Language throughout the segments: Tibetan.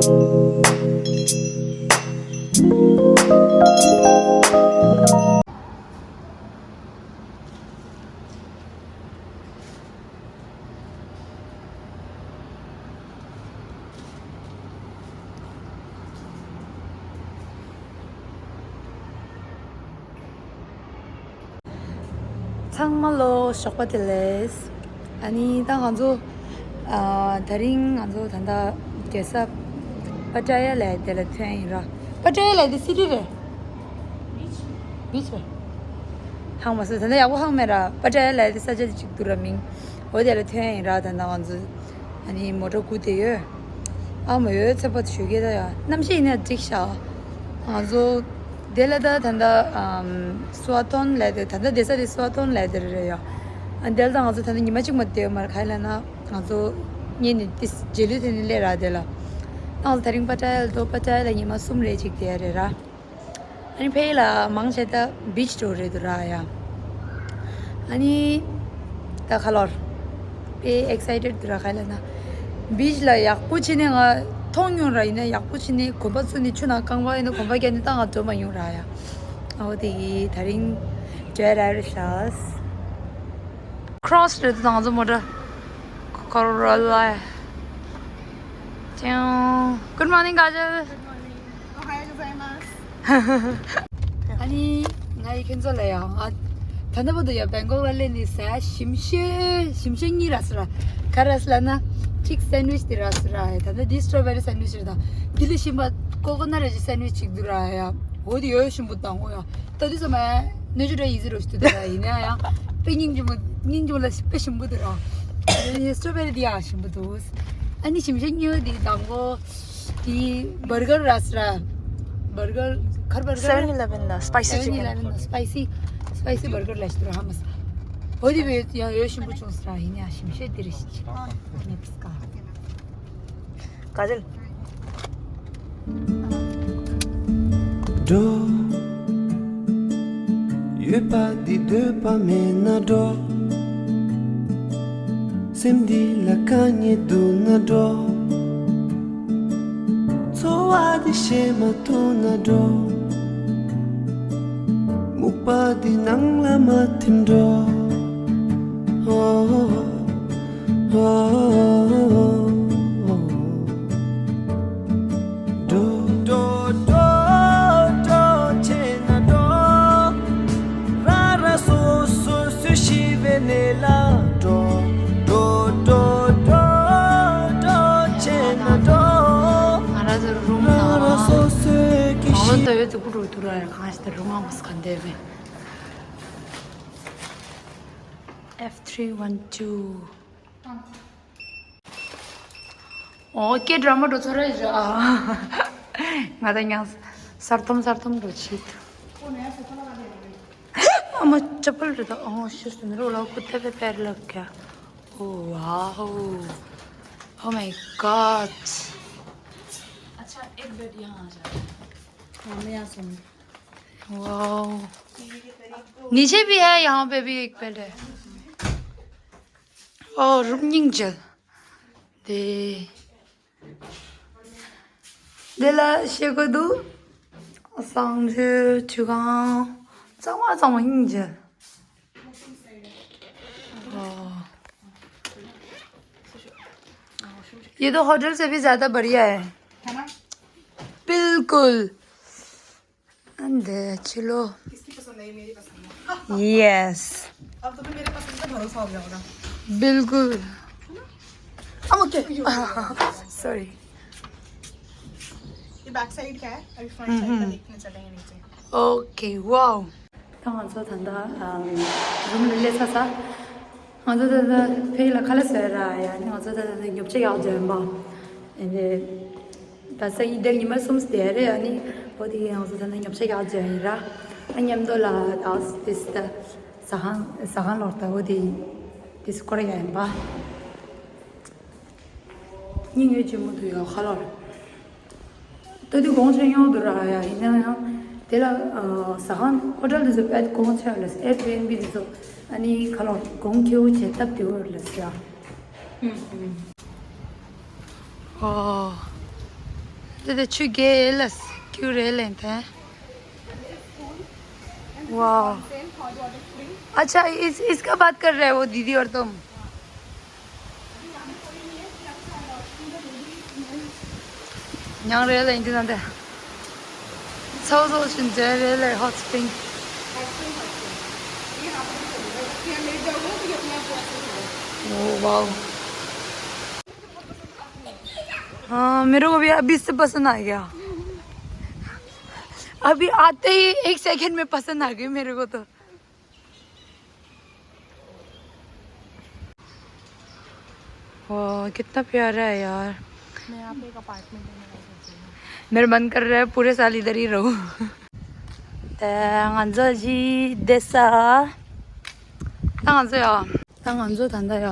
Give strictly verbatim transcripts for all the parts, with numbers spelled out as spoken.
ཚང་མ་ལོ་ཞོགས་པ་བདེ་ལེགས། ཨ་ནི་ད་ང་ཚོ་ཨ་དེ་རིང་ང་ཚོ་ད་ལྟ་རྒྱལ་ས་པ་ཏ་ཡ་ལ་དེ་ལ་ཐོན་ཡིན་ར། པ་ཏ་ཡ་ལ་དེ་སི་ཊི་རེད། བིཆ་རེད། ཧང་མ་སོང་། ད་ལྟ་ཡག་པོ་ཧང་མེད་ར། པ་ཏ་ཡ་ལ་དེ་ས་ཆ་དེ་གཅིག་འདུག་ར། མིང་འོ་དེ་ལ་ཐོན་ཡིན་ར། ད་ལྟ་ང་ཚོ་ཨ་ནི་མོ་ཊ་སྒུག་བསྡད་ཡོད། ཨ་མ་ཡོད་ཚེ་པ་ཞུ་གི་ད་ཡ་གནམ་གཤིས་ཡིན་ན་འགྲིག་ཤག་ང་ཚོ་དེ་ལ་ད་ད་ལྟ་ཨམ་སུ་ཝ་ཐོན་ལབ་དེ། ད་ལྟ་བསྡད་ས་དེ་སུ་ཝ་ཐོན་ལབ་དེ་རེད་ཡ། ཨ་དེ་ལ་ད་ང་ཚོ་ད་ལྟ་ཉི་མ་གཅིག་མ་བསྡད་ཡོད་མ་རེད། ག་ཡིན་ལབ་ན་ང་ཚོ་ངེད་ནས་ཏིས་རྗེས་ལུས་དེ་ནས་སླེབས་ར། དེ་ལ་ང་ཚོ་དེ་རིང་པ་ཏ་ཡ་ལ་འདུག་པ་ཏ་ཡ་ལ་ཉི་མ་གསུམ་རེ་ཅིག་བསྡད་ཡ་རེད་ར། ཨ་ནི་ཕ་གི་ལ་མང་ཆེ་ད་བིཆ་འགྲོ་རེད་འདུག་ར་ཡ། ཨ་ནི་ད་ཁ་ལོར་དཔེ་ཨེག་སའི་ཊེཌ་འདུག་ར། ག་ལབ་ན་བིཆ་ལ་ཡག་པོ་བྱས་ནས་ང་མཐོང་མྱོང་ར། ཡིན་ན་ཡག་པོ་བྱས་ནས་གོམ་པ་བཙུགས་ནས་ཆུ་ནང་རྐང་པ་ཡིན་ན་གོམ་པ་བརྒྱབ་ནས་ད་ང་འགྲོ་མ་མྱོང་ར་ཡ། ཨོ་དེ་གི་དེ་རིང་འགྲོ་ཡ་ར་རེད་ཤག་ཁྲོ་སི་རེད་འདུག་ང་ཚོ་མོ་ཊ་ཁོ་རོ་ལ། ཅང་། Good morning, Kajal. Good morning. Ohayou gozaimasu. ཨ་ནི་ང་ཡི་ཁྱེད་ཚོ་ལ་ཡང་ང་ད་ལྟ་བར་དུ་ཡང་བེང་ཀོག་ལ་སླེབས་ནས་ཟ་ཞིམ་ཤོས་ཞིམ་ཤོས་གཉིས་རག་སོང་ར། ག་རེ་རག་སོང་ལབ་ན་ཅིག་སན་ཝིཆ་དེ་རག་སོང་ར། ད་ལྟ་འདི་སི་ཊོ་བེ་རི་སན་ཝིཆ་རེད། ད་དེ་ལས་ཞིམ་པ་ཀོ་ཀོ་ནཊ་རེད་ཅིག་སན་ཝིཆ་ཅིག་འདུག་ར་ཡ། འོ་དེ་ཡོད་ཞིམ་པོ་དང་འོ་ཡ། ད་དུས་ཙམ་མ་སྣོད་བཅུད་འདྲ་ཡིན་ཟེར་རོ་ཞིག་འདུག་ད་ཡིན་ན་ཡང་དཔེ་སྙིང་རྗེ་མོ་སྙིང་རྗེ་མོ་ལ་དཔེ་ཞིམ་པོ་འདུག་ར། སི་ཊོ་བེ་རི་དེ་ཡང་ཞིམ་པོ་འདུག་ཨ་ནི་ཞིམ་ཤོས་གཉིས་པ་དེ་དང་པོ་དེ་བར་གར་རག་སོང་ར། བར་གར་གར་བར་གར། Seven Eleven ལ་སི་པའི་སི་ཅི་ཀེན། སི་པའི་སི་སི་པའི་སི་བར་གར་ལ་ཞིག་འདུག་ར། ཧ་མ་སོང་། འོ་དེ་བས་ཡང་ཡོད་ཞིམ་པོ་བྱུང་སོང་ར། ཡིན་ན་ཡང་ཞིམ་ཤོས་དེ་རེད་ཤག་ནེག་སི་ཀ། ག་རེ། འགྲོ། ཡོད་པ་འདི་འདོད་པ་མེད་ན་འགྲོ། སེམས་འདི་ལ་དཀའ་ངལ་འདུག་ན་འགྲོ། འཚོ་བ་འདི་ཤེས་མ་ཐུབ་ན་འགྲོ། སྨུག་པ་འདི་ནང་ལ་མ་ཐིམ་འགྲོ། འགྲོ། འགྲོ་འགྲོ་འགྲོ་བྱས་ན་འགྲོ། ར་ར་སོ་སོ་སུ་ཤི་བའི་གནས་ལ་འགྲོ། འགྲོ་འགྲོ་འགྲོ་འགྲོ་བྱས་ན་འགྲོ། ང་ར་ཚོ་རུམ་ནང་། ར་ར་སོ་སོའི་གི་ཨོ་ཤི། ད་ཡོད་ཚོ་ཀུ་རུ་ཐུ་ར་ཡ་གང་ཞིག་ད་རུང་ཨ་མ་སི་ག་འདེ་བེ། F three one two. ཨོ་ཀེ་ཌ་ར་མ་འགྲོ་ཚོ་ར་ཡ། ང་ད་ཡང་སར་ཐོམ་སར་ཐོམ་འགྲོ་ཆེད། ཨ་མ་ཅ་པལ་རེད་ད། ཨོ་ཤི་སུ་ནི་རོ་ལ་ཁུ་ཏེ་པེ་པེར་ལ་ཀ། Oh wow. Oh my god. अच्छा, एक बेड यहाँ आ जाए। हाँ, मैं यहाँ सोऊंगी। Wow. नीचे भी है, यहाँ पे भी एक बेड है। ཨོ་རུམ་སྙིང་རྗེ། དེ། དེ་ལ་ཤེལ་སྒོ་འདུག་གསང་སྤྱོད་ཆུ་ཁང་གཙང་མ་གཙང་མ་སྙིང་རྗེ། ཨོ། ये तो होटल से भी ज़्यादा बढ़िया है। है ना? बिल्कुल। अंदर चलो। किसकी पसंद आई? मेरी पसंद है। यस। अब तुम्हें मेरे पसंद का भरोसा हो गया होगा। बिल्कुल। अब ओके। सॉरी। ये बैक साइड का है, अभी फ्रंट साइड का हम्म। देखने चलेंगे नीचे। Okay, wow. ད་ང་ཚོ་ད་ལྟ་རུམ་ལ་སླེབས་ཚར་ས། ང་ཚོ་ད་ལྟ་ཕ་གི་ལ་ཁ་ལག་བཟས་ར་ཡ། ང་ཚོ་ད་ལྟ་ཉོ་ཆ་རྒྱག་འཇོན་པ། ཨེ་འདི། ད་སང་ཉིན་དེ་ཉི་མ་གསུམ་བསྡད་རེད། ཨ་ནི་འོ་དེ་ང་ཚོ་ད་ནི་ཉོ་ཆ་རྒྱག་འཇོན་ཡིན་ར། ཨ་མཉམ་དུ་ལ་ད་དེ་ཟ་ཁང་ཟ་ཁང་ལོག་ད་འོ་དེ་དེ་སྐོར་ཡ་ཡིན་པ། སྙིང་ངེ་ཅི་མོ་དུ་ཡོད་ཁ་ལོར། ད་དུས་གོང་ཆེན་ཡོང་དུ་ར་ཡ། ཡིན་ན་ཡང་དེ་ལ་ཟ་ཁང་ཧོ་ཊེལ་དེ་ཚོ་དཔེ་གོང་ཆེ་བ་ལ་ཨེར་བི་ཨེན་བི་དེ་ཚོ་ཨ་ནི་ཁ་ལོར་གོང་ཁེ་བོ་བྱེད་སྟབས་དེ་བོ་ལ་ཟ། ཨོ། दे दे छू गए लस क्यों रह लेते हैं? वाह। अच्छा, इस इसका बात कर रहे हो दीदी और तुम? ཉང་རེད་ལ་ཡིན་དུས་ན་དེ། ཚོ་ཚོ་ཆུན་ཇེ་རེད་ལ་ཧོ་སི་པིང་། ओह वाओ। हाँ, मेरे को भी अभी से पसंद आ गया। अभी आते ही एक सेकंड में पसंद आ गई मेरे को तो। वाह, कितना प्यारा है यार। मैं यहाँ पे एक अपार्टमेंट लेने का सोच रही हूँ। मेरा मन कर रहा है पूरे साल इधर ही रहूँ। ད་ང་ཚོ་ཅི་བསྡད་ས། ད་ང་ཚོ་ཡ། ད་ང་ཚོ་ད་ལྟ་ཡ།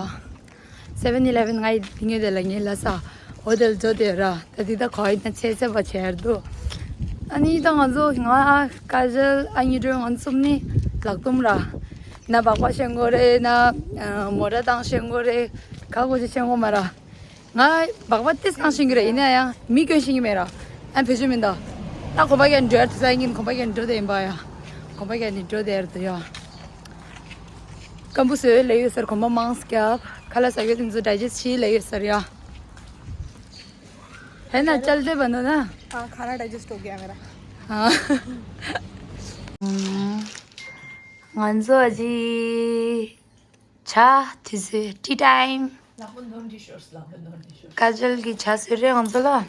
སེ་བེན་ཨི་ལེ་བེན་ང་ཡི་དེ་ངའི་དེ་ལ་ངའི་ལ་ས། འོ་དེ་ལ་འགྲོ་དེ་ར། ད་དེ་ད་ག་ཡིན་ན་ཆེ་ཚེ་བ་ཆེར་འདུག་ཨ་ནི་ད་ང་ཚོ་ང་ཀ་ཇལ་ཨ་ཉི་སྒྲོན་ང་ཚོ་གསུམ་ནི་ལག་རྡུམ་ར། ན་སྦག་སྦག་བཤད་དགོས་རེད་ན། མོ་ར་བཏང་བཤད་དགོས་རེད། ག་གོ་ཅི་བཤད་དགོས་མ་ར། ང་སྦག་སྦག་ཏིས་བཏང་ཤེས་ཀྱི་རེད། ཡིན་ན་ཡང་མི་སྐྱོན་ཤེས་ཀྱི་མེད་ར། ཨ་བེད་སྤྱོད་མི་འདུག་ད་གོམ་པ་རྒྱག་འགྲོ་ཡ་དེ་ས་ཡིན་གོམ་པ་རྒྱག་འགྲོ་དེ་ཡིན་པ་ཡ། གོམ་པ་རྒྱག་ནི་འགྲོ་དེ་ཡར་དུ་ཡ། སྐམ་པོ་བཟོས་ལེ་ཡོད་ཟེར་གོམ་པ་མང་སྐྱབས་ཁ་ལག་ཟ་རྒྱུ་དེ་ཚོ་ཌའི་ཇེ་སི་ཊི་བྱེད་ལེ་ཡོད་ཟེར་ཡ། ཧེ་ན་ཅལ་དེ་བ་ནོ་ན། हाँ, खाना डाइजेस्ट हो गया मेरा। ང་ཚོ་ཨ་ཅི་ཇ་དེ་ཚོ་ཊི་ཊའིམ། ལག་པ་ནོར་འདི་ཤོར། ལག་པ་ནོར་འདི་ཤོར། ཀ་ཇལ་གྱི་ཇ་བཟོས་རེད་ང་ཚོ་ལ།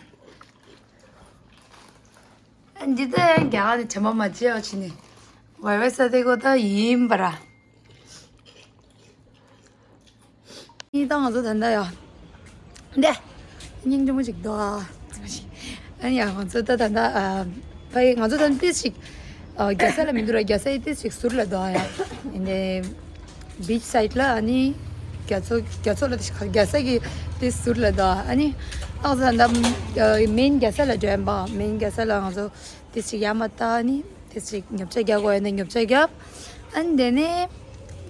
འདི་ལྟ་ཡང་རྒྱ་གར་ནས་བྱེ་མ་མ་བྱེད་ཨ་ཕྱི་ནས་ཝའི་ཝའི་ས་དེ་གོ་ད་ཡིན་པ་ར། ཡིན་ད་ང་ཚོ་ད་ལྟ་ཡ། འདི། སྙིང་རྗེ་མོ་ཅིག་འདུག་ཨ། ཨ་ནི་ཡ་ང་ཚོ་ད་ད་ལྟ་ཨ། ཕ་གི་ང་ཚོ་ད་ཏིས་ཅིག་ཨ། རྒྱ་ས་ལ་མི་འདུག་ར། རྒྱ་སའི་ཏིས་ཅིག་ཟུར་ལ་འདུག་ཨ་ཡ། འདི། བིཆ་སའིཌ་ལ་ཨ་ནི་རྒྱ་མཚོ་རྒྱ་མཚོ་ལ་རྒྱ་ས་གི་དེ་ཟུར་ལ་འདུག་ཨ་ནི་ང་ཚོ་ད་ལྟ་མེན་རྒྱ་ས་ལ་འགྲོ་ཡིན་པ། མེན་རྒྱ་ས་ལ་ང་ཚོ་དེ་ཅིག་ཡར་མར་ལྟ། ཨ་ནི་དེ་ཅིག་ཉོ་ཆ་རྒྱག་དགོས་ཡིན་ན་ཉོ་ཆ་རྒྱབ། ཨ་ནི་དེ་ནས་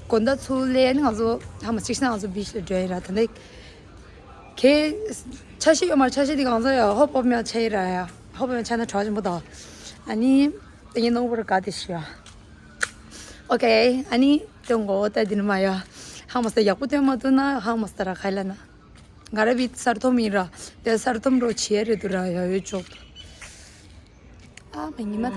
དགོང་དག་ཚུར་སླེབས། ཨ་ནི་ང་ཚོ་ཧ་མ་གཅིག་ཤང་ང་ཚོ་བིཆ་ལ་འགྲོ་ཡིན་ར། ད་ནི་ཁྱེད་ཆ་ཤས་ཡོད་མ་རེད། ཆ་ཤས་དེ་ང་ཚོ་ཡ་ཧོབ་ཧོབ་མ་ཆ་ཡིན་ར་ཡ། ཧོབ་ཧོབ་མ་ཆ་ན་གྲོགས་ཆེན་པོ་དང་། ཨ་ནི་དེ་ངའི་སྣང་བར་དགའ་དེ་ཤི་ཡ། ཨོ་ཁེ། ཨ་ནི་དོན་གོ་ད་དེ་ནི་མ་ཡ། ཧང་མ་སྟེ་ཡག་པོ་སྟོན་མ་ཐུབ་ན་ཧང་མ་སྟེ་ར་ཁ་ལ་ན། ང་ར་བི་སར་ཐོམ་ཡིན་ར། དེ་སར་ཐོམ་རོ་ཆེ་རེད་དུ་ར་ཡ་ཡོད་ཆོག་ཨ་མ་ཉི་མ་ད།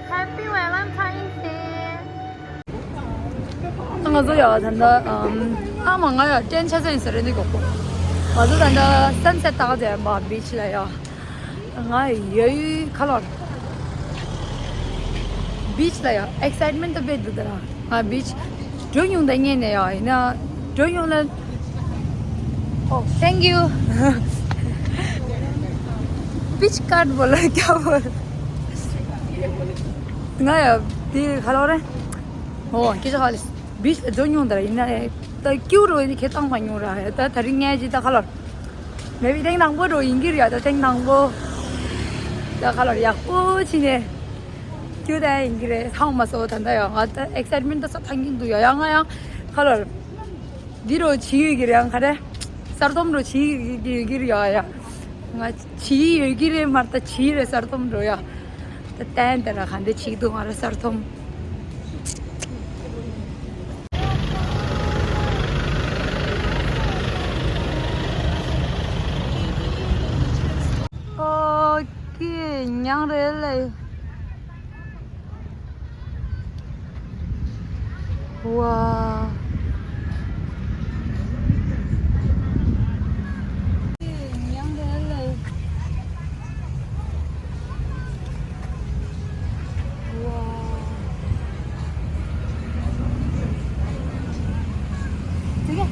Happy Valentine's Day. ང་ཚོ་ཡ་ད་ལྟ་ཨམ། ཨ་མ་ང་ཡ་ཏྲེན་ཆ་ཚན་ཟེར་རེད་འདི་གོ་གོ་ང་ཚོ་ད་ལྟ་སན་སེཊ་ལྟ་ག་འགྲོ་ཡིན་པ་བིཆ་ལ་ཡ། ང་ཡ་ཡུལ་ཁ་ལོར། བིཆ་ལ་ཡ་ཨེག་སའིཊ་མེན་ཊི་དཔེ་འདུག་ད་ར། ང་བིཆ་འགྲོ་མྱོང་ད་ངས་ནས་ཡ་ཡིན་ན་འགྲོ་མྱོང་ལ། Oh, thank you. Beach card बोला क्या बोल? ང་ཡ་དེ་ཁ་ལོར་རེད། ཨོ་སྐད་ཆ་ཧ་ལས། བིཆ་ལ་འགྲོ་མྱོང་ད་ར་ཡིན་ན་ད་ཀྱུ་རོ་ཡིན་ཁྱེད་བཏང་མ་མྱོང་ར་ཡ། ད་ད་རིང་ངས་ཅི་ད་ཁ་ལོར། མེ་བི་ཐེངས་དང་པོ་འགྲོ་ཡིན་གྱི་རེད་ཡ། ད་ཐེངས་དང་པོ་ད་ཁ་ལོར་ཡག་པོ་ཕྱིན་ནས་ཀྱུ་ད་ཡིན་གྱི་རེད། ཚང་མ་སོ་ད་ད་ཡ་ང་ད་ཨེག་སའིཊ་མེན་ཊི་ད་སོ་ཐང་གིན་འདུག་ཡ། ཡ་ང་ཡང་ཁ་ལོར་འདི་རོ་བྱིས་ཡོད་གྱི་རེད། ཡང་ག་རེ་གསར་རྩོམ་རོ་བྱིས་ཡོད་གྱི་རེད་ཡ། ཡ་ང་བྱིས་ཡོད་ཀྱི་རེད་མ་རེད། ད་བྱིས་རེད་གསར་རྩོམ་འགྲོ་ཡ། ད་བསྟན་དེ་ན་ག་འདྲ་བྱིས་འདུག་ང་རང་གསར་རྩོམ་ ཡང་རེད་ལེ། ཝ། ཡང་རེད་ལེ། ཝ། ठीक है।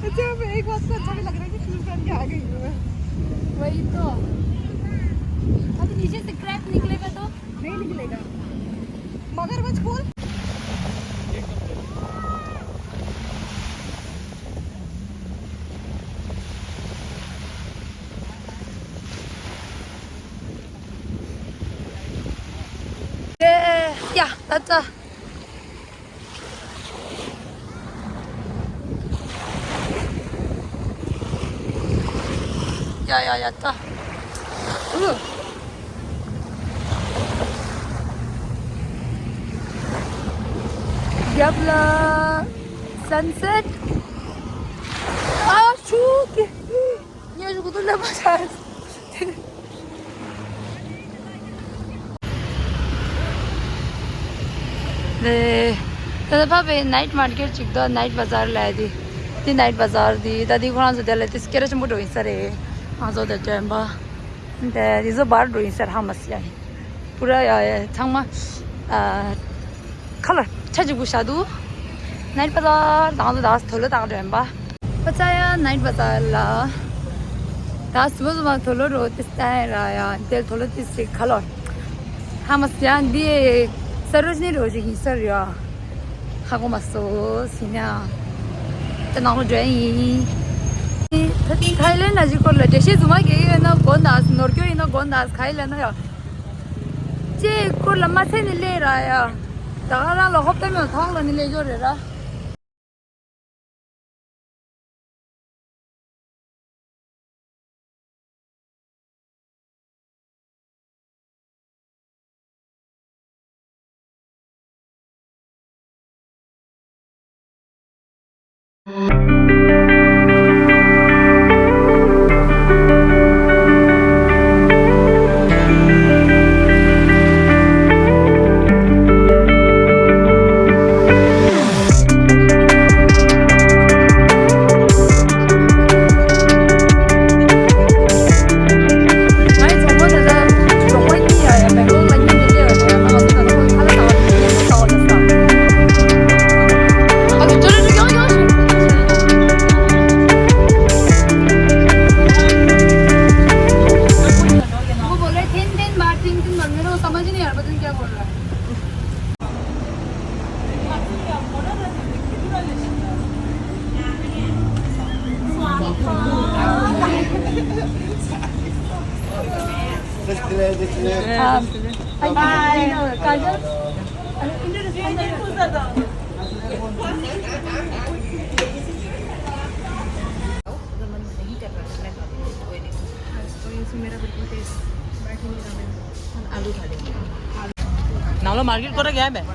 अच्छा, मैं एक बात को अच्छा भी लग रहा है कि फिल्म करके आ गई हूँ मैं। वही तो। अभी नीचे से क्रैब निकलेगा तो? नहीं निकलेगा। मगरमच्छ बोल। ཡ། ད་ལྟ། ཡ་ཡ་ཡ། ད། ཨུ། རྒྱབ་ལ་སན་སེཊ། ཨ་ཆུ་གི། ཉེ་ཞུ་གུ་ཏུ་ལ་མ་ཆ། ད་ད་ཕ་བའི་ནའིཊ་མར་ཀེཊ་ཅིག་འདུག་ནའིཊ་བ་ཛར་ལབ་ཡ་དེ། དེ་ནའིཊ་བ་ཛར་དེ་ད་དེ་ཁོ་རང་ཚོ་དེ་ལ་དེ་སྐད་གྲགས་ཆེན་པོ་འགྲོ་ཡིན་ས་རེད། ང་ཚོ་དེ་དྲན་པ། དེ་དེ་ཚོ་བར་འགྲོ་ཡིན་ས་རེད། ཧ་མ་སི་ཡ་ཡིན། པུ་ར་ཡ་ཡ་ཚང་མ་ཨ། ཁ་ལ་ཆ་གཅིག་པུ་བཞག་འདུག་ནའིཊ་བ་ཛར་དང་དུ་དག་དོ་ལོ་དང་འདྲ་ཡིན་པ། པ་ཙ་ཡ་ནའིཊ་བ་ཛར་ལ། ད་སུ་བ་སུ་བ་དོ་ལོ་རོ་ཏི་སྟ་ཡ་ར་ཡ་དེ་དོ་ལོ་ཏི་སི་ཁ་ལོ། ཧ་མ་སི་ཡ་འདི་ས་རོ་ཇི་ནི་རོ་ཇི་ཡིན་ས་རེད་ཡ། ཧ་གོ་མ་སོ་སི་ཉ། ད་ནང་ལོ་འདྲ་ཡིན། ཐ་ཐའི་ལེན་ལ་ཞིག་སྐོར་ལ་འགྲེལ་བཤད་རྫུན་མ་གེ་ཡོད་ན་དགོན་དང་ནོར་སྐྱོ་ཡིན་ན་དགོན་དང་ག་ཡི་ལ་ན་ཡ། ཅེས་སྐོར་ལ་མ་ཚད་ནས་སླེབས་ར་ཡ། ད་ག་རང་ལ་ཧོབ་ཏེ་མེད་ཐག་ལ་ནི་སླེབས་འགྱོ་རེད་ར། वो बोल रहे तीन दिन बाद, तीन दिन बाद, मेरे को समझ ही नहीं आ रहा, पता नहीं क्या बोल रहा है। हाँ, बाय। काजल, अरे, इंद्र, इंद्र। तो ये सो मेरा बिल्कुल टेस्ट बैठ ही नहीं रहा मेरे को। आलू खा लेंगे। ནང་ལོགས་མར་ཀེཊ་སྐོར་ར་རྒྱག་ཡིན་པས།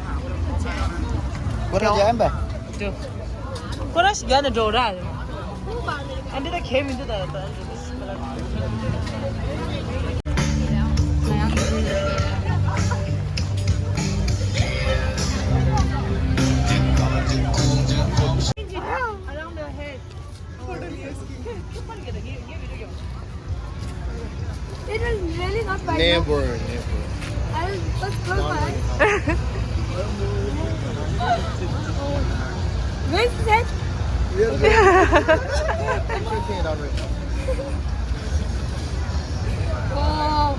སྐོར་ར་རྒྱག་ཡིན་པས། སྐོར་ར་ཞིག་རྒྱག་ནས་འགྲོ་ར། ཨ་འདི་ད་གས་མི་འདུག་ད། It will really not bite, no? Never, never. I'll just close my eyes. Where's his head? Yes, yes. It's okay, it's okay, not really. Wow.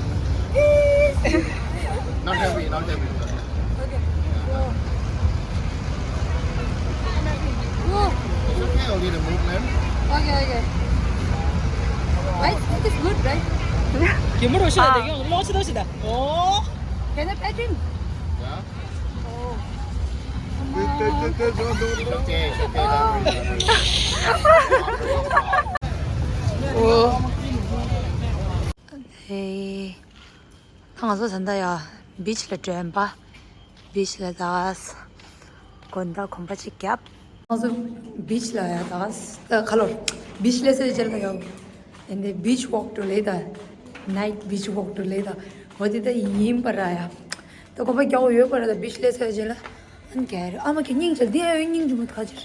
Not heavy, not heavy. Okay. Whoa. Whoa. It's okay, only the movement. Okay, okay. Right? It is good, right? Can I pet him? Yeah. Oh. It's okay, it's okay, not really. Hey. ད་ང་ཚོ་ད་ལྟ་ཡ་བིཆ་ལ་འགྲོ་ཡིན་པ། བིཆ་ལ་ད་དགོང་དག་གོམ་པ་གཅིག་བརྒྱབ། ང་ཚོ་བིཆ་ལ་ཡ་ད་ཁ་ལོར་བིཆ་ལ་སེ་ཅེར་ལ་ཡ་ཨེ་འདི་བིཆ་ཝོག་ཏུ་ལེ་ད་ནའིཊ་བིཆ་ཝོག་ཏུ་ལེ་ད་འོ་དེ་ད་ཡིན་པ་ར་ཡ། ད་གོ་པ་རྒྱག་ཡོད་པ་ར་ད་བིཆ་ལ་སེ་ཅེར་ལ་ཨན་ག་རེ་ཨ་མ་གི་སྙིང་རྗེ་འདི་ཨ་ཡོད་སྙིང་རྗེ་མོ་ཁ་ཅེར།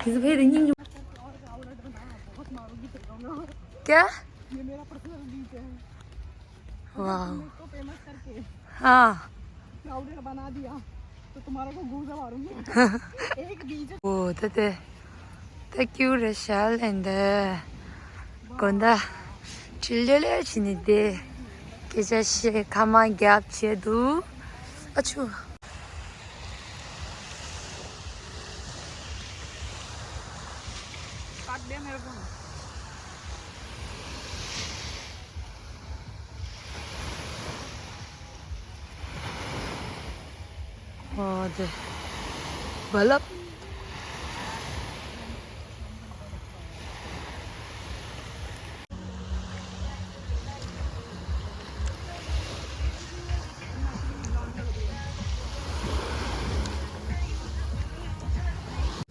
དེ་ཚོ་ཕེ་དེ་སྙིང་རྗེ་མོ། क्या? ये मेरा पर्सनल बीच है। वाह। इसको फेमस करके हाँ। क्राउडेड बना दिया तो तुम्हारे को घूसा मारूंगी। एक बीच। ओ तते तक्यू रशाल एंड गोंदा चिल्लेले चिनिदे केजा शे खामा गैप छे दू अछु। काट दे मेरे को। ཨོ་དེ་བ་ལབ།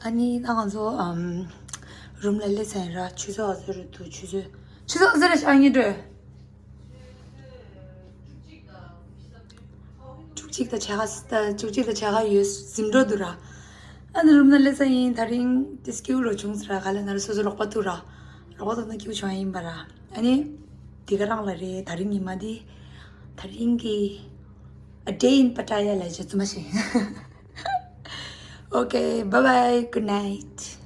ཨ་ནི་ད་ང་ཚོ་ཨམ་རུམ་ལ་སླེབས་ཚར་ར། ཆུ་ཚོད་ཨ་ཚོད་རེད་འདུག་ཆུ་ཚོད་ཆུ་ཚོད་ཨ་ཚོད་རེད་ཤག་ཨ་ནི་འགྲོ། བཅུ་གཅིག་དང་ཕྱེད་ཀ་བཅུ་གཅིག་དང་ཕྱེད་ཀ་ཡོད་ཟིན་འགྲོ་འདུག་ར། ཨ་ནི་རུམ་ནང་སླེབས་ས་ཡིན། ད་རིང་དེ་སྐྱིད་པོ་རུ་བྱུང་ཟེར་ར། ག་ལེ་ན་ར་སོ་སོ་རོགས་པ་ཐུག་ར། རོགས་པ་ཐུག་ན་སྐྱིད་པོ་བྱུང་ཡ་ཡིན་པ་ར། ཨ་ནི་དེ་ག་རང་ལ་རེད། ད་རིང་ཉི་མ་འདི་ད་རིང་གི་A day in Pattaya ལ་བྱེད་ཙུ་མ་ཤེས། Okay, bye bye, good night.